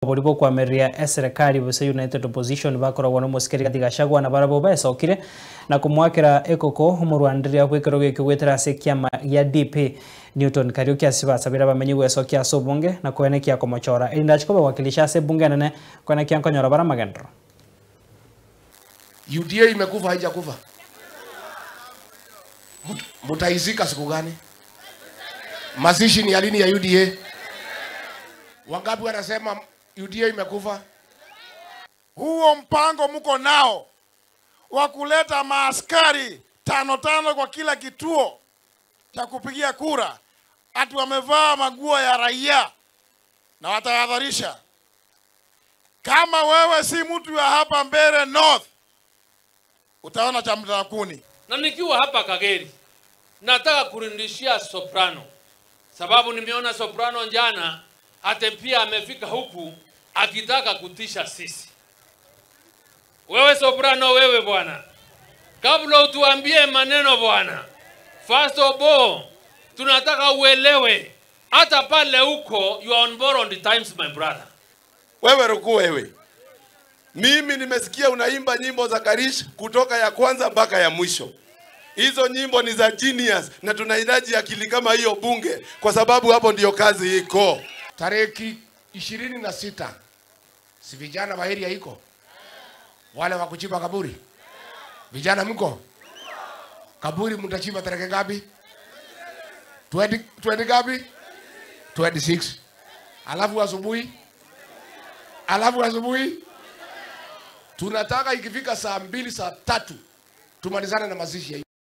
Boribo kwa meria serikali bose United Opposition bakoragwo no musikeri Gachagua na barabo besokire na kumwakira ekoko omurwandiria gwikero giki ase kiama ya DP Newton Kariuki asibasabira bamenyi gwecokia ase obunge na kwenekia komochora erinde wakilisha ase bunge nene kwenekia nkonyora bara magendero. UDA imekufa haijakufa? Mutaizika siku gani? Mazishi ni ya lini ya UDA? Wangapi wanasema UDA imekufa? Huo mpango mko nao wa kuleta maaskari 5-5 kwa kila kituo cha kupigia kura, ati wamevaa maguo ya raia, na watahadharisha. Kama wewe si mtu wa hapa Mbeere North, utaona cha mtakuni. Na nikiwa hapa Kageri nataka kurindishia Soprano, sababu nimeona Soprano jana hata pia amefika huku akitaka kutisha sisi. Wewe Soprano, wewe bwana, kabla utuambie maneno bwana, first of all tunataka uelewe hata pale huko you are on board on the times, my brother. Wewe Ruku, wewe, mimi nimesikia unaimba nyimbo za Karish kutoka ya kwanza mpaka ya mwisho. Hizo nyimbo ni za genius na tunahitaji akili kama hiyo bunge, kwa sababu hapo ndiyo kazi iko. Tariki 26 si vijana wa area iko wale wa kuchimba kaburi? Vijana mko kaburi, mtachimba tarehe ngapi? 20 ngapi? 26. Alafu asubuhi, alafu asubuhi tunataka ikifika saa 2 saa 3 tumalizane na mazishi ya